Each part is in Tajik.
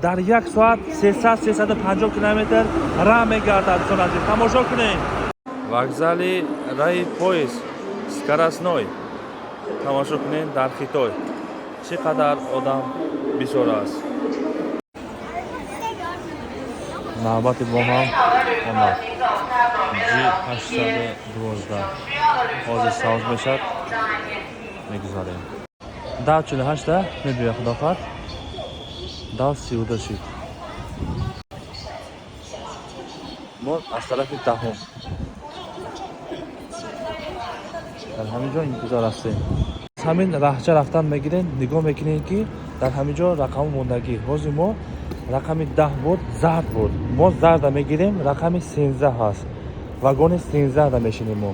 Дар як соат 300-350 километр раҳ мегардад. Дӯстон азиз, тамошо кунед. Вокзали раи поезд скоростной. Тамошо кунед, дар Хитой чӣ қадар одам бисёр аст. Навбати бо ҳам омад. G812 ҳозир савз мешад, мегузарем. 10:48 мебиёя, худофар 10:32 шид. Мо аз тарафи даҳум дар ҳамин ҷо интизор ҳастем. Ҳамин раҳча рафтан мегирем, нигоҳ мекунем, ки дар ҳамин ҷо рақами мондагӣ. Ҳозир мо рақами 10 буд, зард буд, мо зарда мегирем. Рақами 13 ҳаст, вагони 13-да мешинем. Мо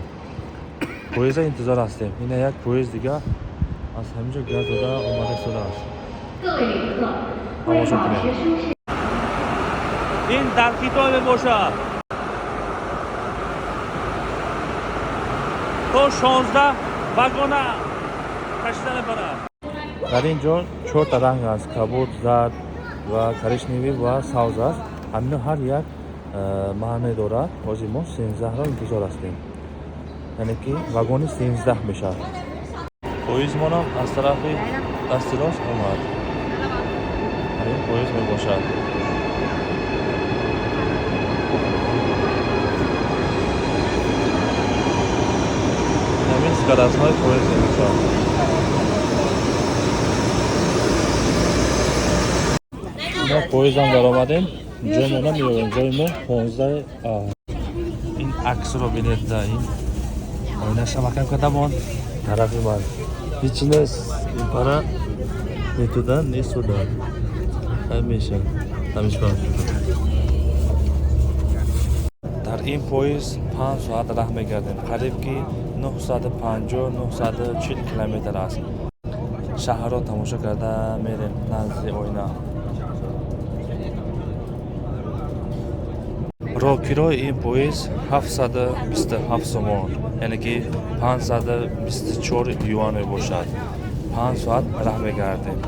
поезда интизор ҳастем. Ина як поезд дига аз ҳамин ҷо газ дода омада истодааст. Тамошо кунем, ин дар Хитой мебошад. То 16 вагона кашида мебарад. Дар ин ҷо чорта ранг аст: кабуд, зард ва коричневый ва савз аст. Ҳамино ҳар як маъне дорад. Ҳозир мо 13-ро интизор ҳастем, яъне ки вагони 13 мешавад. Поездмонам аз тарафи дасти рост омад. Ҳамин поезд мебошад. Ҳамин скоростной поезд мебошад. Мо поездам даромадем, ҷоймона меёбем. Ҷои мо 15 а. Ин аксро бинед, да ин оинаша маҳкам кардамон. Тарафи ман ҳичи нест, ин пара не туда, не сюда. Ҳамеша ҳамешбар. Дар ин поезд 5 соат раҳ мегардем, қариб ки 950, 940 километр аст. Шаҳрро тамошо карда мерем назди оина. Роҳкирои ин поезд 727 сомон, яъне ки 524 юан мебошад. 5 соат раҳ мегардем.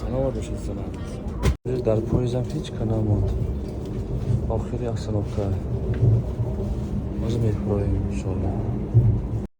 Саломат бошед, занат. Дар поездам ҳеҷ ка намонд. Охири остановка. Ҳозир мефуроем, иншоалло.